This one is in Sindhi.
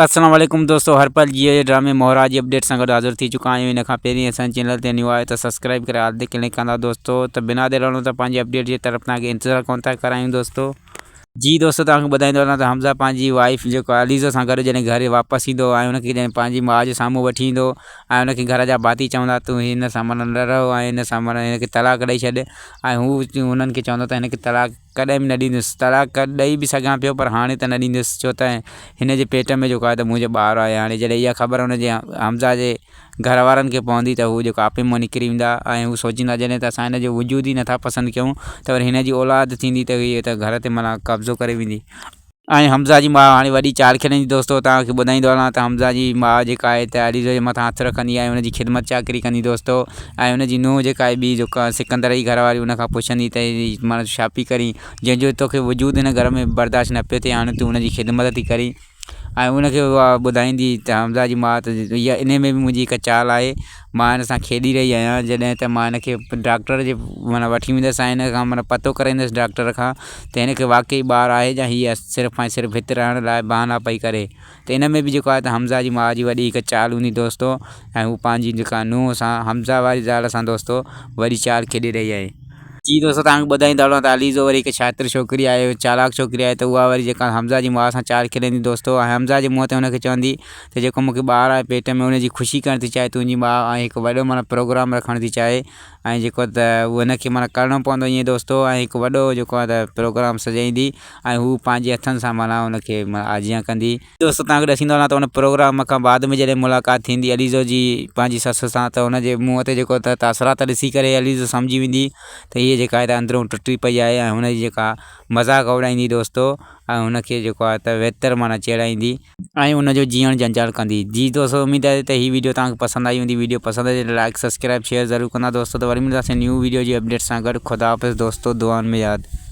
السلام عليڪم دوستو هر پل جيئو جي ڊرامي مهرا جي اپڊيٽ سان گڏ حاضر ٿي چڪا آهيون ان کان پهرين اسان چينل تي نيو آهيو ته سبسڪرائب ڪري آل تي ڪلڪ ڪندا دوستو ته بنا دير هلون ته پنهنجي اپڊيٽ جي طرف توهان کي انتظار ڪون ٿا ڪرايون دوستو. جي دوستو توهان کي ٻڌائيندو هلان ته حمزه پنهنجي وائيف جيڪو عليزه سان گڏ جڏهن گهر واپس ايندو ۽ ان کي جڏهن پنهنجي ماء جي سامهون وٺي ايندو ۽ ان کي گهر جا ڀاتي چوندا تون هن سان معنيٰ نه رهو ۽ هن سان معنيٰ هن کي طلاق ڏئي ڇڏ ۽ هو انهن کي چوندو ته هن کي طلاق ڪڏهن به نه ڏيندس. طلاق ڏئي به سگهان پيو پر هاڻي ته نه ڏيندس ڇو ته هن جي پيٽ ۾ جيڪو آهي ته منهنجو ٻار آهي. هاڻي جڏهن اها خبر هن جي حمزه جي گهر وارن کي پوندي ته هو جيڪو آپي مان نڪري ويندا ۽ هو سوچيندا جڏهن ته اسان هن جو وجود ئي نٿا پسند ڪيون ته وري هن جي اولاد ٿيندي ته هيء ته گهر تي معنيٰ قبضو ڪري ويندي. ۽ حمزه جي ماء هاڻي وڏي چال کيڏندي دوستو توهان کي ٻڌائيندو هلان ته حمزه جي ماء جيڪا آهي ته عليزو جي مٿان هٿ رکندي ۽ ان جي خدمت چاڪري ڪندي دوستو ۽ ان جي نونهن جيڪا آهي ٻي جيڪا سڪندر جي گهر واري ان کان پڇندي ته معنيٰ ڇا پئي ڪرين جنهن جو توکي وجود هن گهر ۾ برداشت نه پيو ٿئي هاڻي تون ان جي خدمت ٿي ڪرين ۽ ان کي اها ٻڌائيندي ته حمزه جي ماء ته اها انهي ۾ به منهنجي هڪ چال آهي مان هن سان کيڏي رهي آهيان جڏهن ته مان هن کي ڊاڪٽر جي معنيٰ وٺي ويندس ۽ هن کان معنيٰ پتو ڪرائيندس ڊاڪٽر کان ته هن کي واقعي ٻار آهي يا هيء صرف ۽ صرف هت رهڻ لاء بهانا پئي ڪري ته ان ۾ به جيڪو آهي ته حمزه جي ماء جي وڏي هڪ چال هوندي دوستو ۽ هو پنهنجي جيڪا نونهن سان حمزه واري زال سان دوستو وڏي چال کيڏي رهي آهي. جي دوستو توهان کي ٻڌائيندو هلان ته عليزو وري هڪ شاطر ڇوڪري آهي چالاڪ ڇوڪري آهي ته اها وري جيڪا حمزه جي ماء سان چال کيڏندي دوستو ۽ حمزه جي منهن تي هن کي چوندي ته جيڪو مون کي ٻار آهي پيٽ ۾ ان جي خوشي ڪرڻ ٿي چاهي تنهنجي ماء ۽ هڪ وڏو معنيٰ پروگرام رکڻ ٿي چاهي ۽ جيڪو ته هن کي معنيٰ ڪرڻو پوندو ائين دوستو ۽ هڪ وڏو جيڪو آهي ته پروگرام سجائيندي ۽ هو پنهنجي هٿن سان معنيٰ ان کي آجيان ڪندي. دوستو توهان کي ڏسيندو هلان ته ان پروگرام کان بعد ۾ جڏهن ملاقات ٿيندي عليزو جي پنهنجي سس سان ته ان جي منهن تي جيڪو تاثرات ڏسي ڪري عليزو سمجهي ويندي ته هيء جيڪا آهي ته اندرون ٽٽي پئي آهي ۽ هن جي جيڪا مذاق اڏائيندي دوستو ۽ هن کي جيڪو آهي ته ويتر معنيٰ چيڙائيندي ۽ ان جو جيئڻ جنجال ڪندي. جي دوستو اميد آهي ته هي ويڊيو توهان کي پسند آئي هوندي ويڊيو پسند اچي ته لائڪ سبسڪرائب شيئر ضرور ڪندا دوستو ته وري ملنداسين نيو ويڊيو جي اپڊيٽ سان گڏ خدا حافظ دوستو دعائن ۾ ياد.